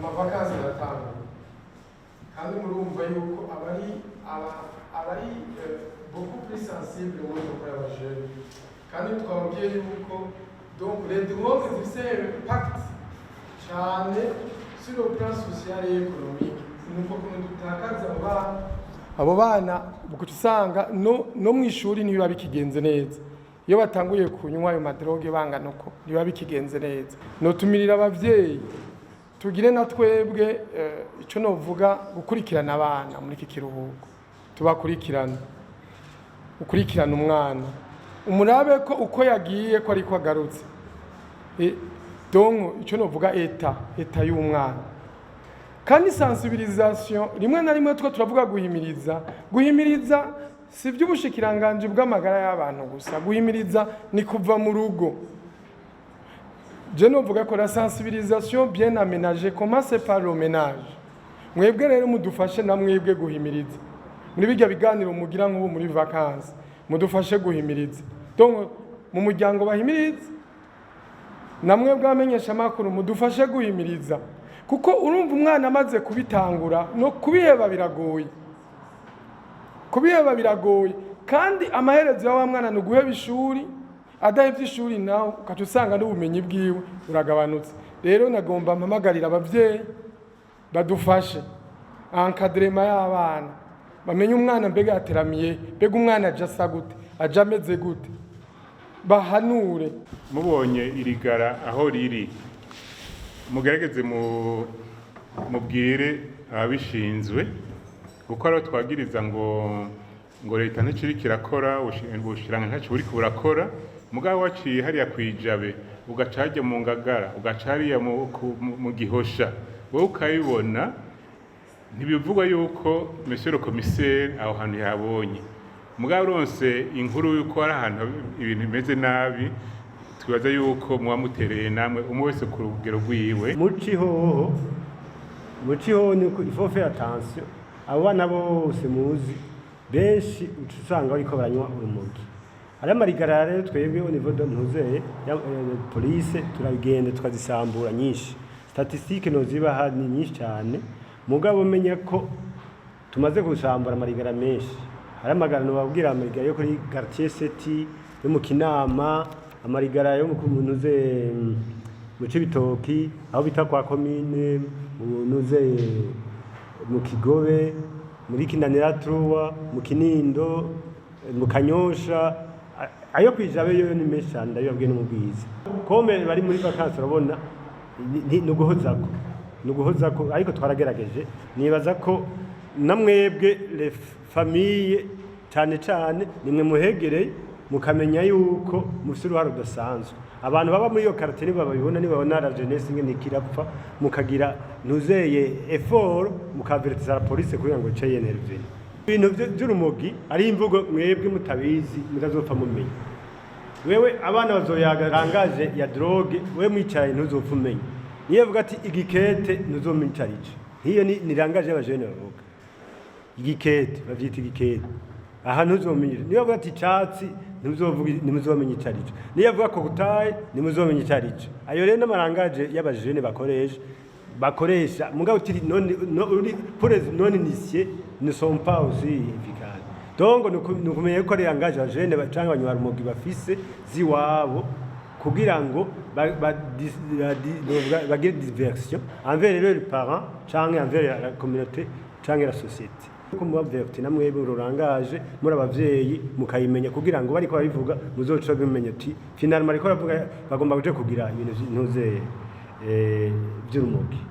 Amavacances aratangura, kandi murumva yuko abari beaucoup plus sensible muri uko y'abajeunes. Kandi twababwiye yuko donc les drogues zifise impact cyane sur le plan social et économique. Nuko kuntu dutakaza abo bana, abo bana ugaca usanga no mu ishuri ntibiba bikigenze neza. Iyo batanguye kunywa ayo madrogues bangana uko, ntibiba bikigenze neza. Notumirira abavyeyi tugire na twebwe ico novuga gukurikirana abana muri iki kiruhuko. Tubakurikirana, ukurikirana umwana, umurabe ko uko yagiye ko ariko agarutse. Donc ico novuga état y'umwana. Kandi sensibilisation, rimwe na rimwe two turavuga guhimiriza. Guhimiriza si iby'ubushikiranganji bw'amagara y'abantu gusa, guhimiriza ni kuva mu rugo. Je novuga ko la sensibilisation bien aménagée commence par le ménage. Mwebwe rero mudufashe na mwebwe guhimiriza muri bijya biganiro mugira nk'ubu muri vacances, mudufashe guhimiriza. Donc mu muryango bahimiriza, namwe bwamenyesha amakuru mudufashe guhimiriza, kuko urumva umwana amaze kubitangura no kubiheba biragoye, kubiheba biragoye. Kandi amaherezo ya wa mwana ni uguheba ishuri. Adahevye ishuri nawe ukaca usanga n'ubumenyi bwiwe buragabanutse. Rero nagomba mpamagarira abavyeyi badufashe encadrement y'abana, bamenye umwana mbega yateramiye, mbega umwana aja asa gute, aja ameze gute, bahanure. Mubonye irigara aho riri, mugerageze mu mubwire ababishinzwe, kuko ariho twagiriza ngo leta nticiriko irakora, ubushikiranganji ntaco buriko burakora. Mugabo waciye hariya kwijabe, ugaca harya mu Ngagara, ugaca hariya mu Gihosha, wowe ukabibona. Ntibivugwa yuko monsieur le commissaire aho hantu yabonye, mugabo uronse inkuru yuko hari ahantu ibintu bimeze nabi, twibaza yuko muba mutereye namwe, umwe wese ku rugero rwiwe. Muci hoho, muci hoho ni uko il faut faire attention. Abo bana bose muzi, benshi uca usanga bariko baranywa urumogi. Hariho amarigara rero, twebwe au niveau de ntuzeye ya police turagenda tukazisambura nyinshi. Statistique nozibaha ni nyinshi cyane, mugabo menya ko tumaze gusambura amarigara menshi. Hari amagara nobabwira, amarigara yo kuri quartier sept, yo mu Kinama, amarigara yo mu ntuze mu Cibitoki aho bita kwa commune, mu ntuze mu Kigobe, muri Kinanira trois, mu Kinindo, mu Kanyosha. Ayo kwijabe yo ni menshi cyane, ndabibabwiye no mu Bwiza. Comme bari muri vacances, urabona ni uguhozako, ni uguhozako, ariko twaragerageje. Nibaza ko namwebwe les familles cyane cyane nimwe muhegereye, mukamenya yuko mufite uruhare rudasanzwe. Abantu baba muri iyo quartier nibabibona, nibabona la jeunesse ingene kirapfa, mukagira ntuzeye effort, mukavertiza la police kugira ngo ice intervene. Ibintu vy'urumogi ari imvugo mwebwe mutabizi, mutazopfa mumenya. Wewe abana bazoyaga langage ya drogue, wewe mwicaye ntuzopfa umenya. Niyo avuga ati igikete, ntuzomenya ico arico. Nk'iyo ni langage y'abajene bavuga igikete, bavyita igikete aha, ntuzomenya. Niyo avuga ati icatsi, ntimuzovuga, ntimuzomenya ico arico. Niyo avuga kokutaye, ntimuzomenya ico arico. Ayo rero n'amalangage y'abajene bakoresha, mugabo utiri non, no, uri pour les non initiés ne sont pas aussi efficaces. Donc ni ukumenya ko ari langage abajene canke abanywarumogi bafise ziwabo, kugira ngo bagire diversion envers leurs parents canke envers la communauté canke la société. Ko muba averti namwebwe ururangaje muri abavyeyi, mukayimenya kugira ngo bariko babivuga muzoca bimenya ati finalement ariko baravuga bagomba kuja kugira ibintu ntuze vy'urumogi.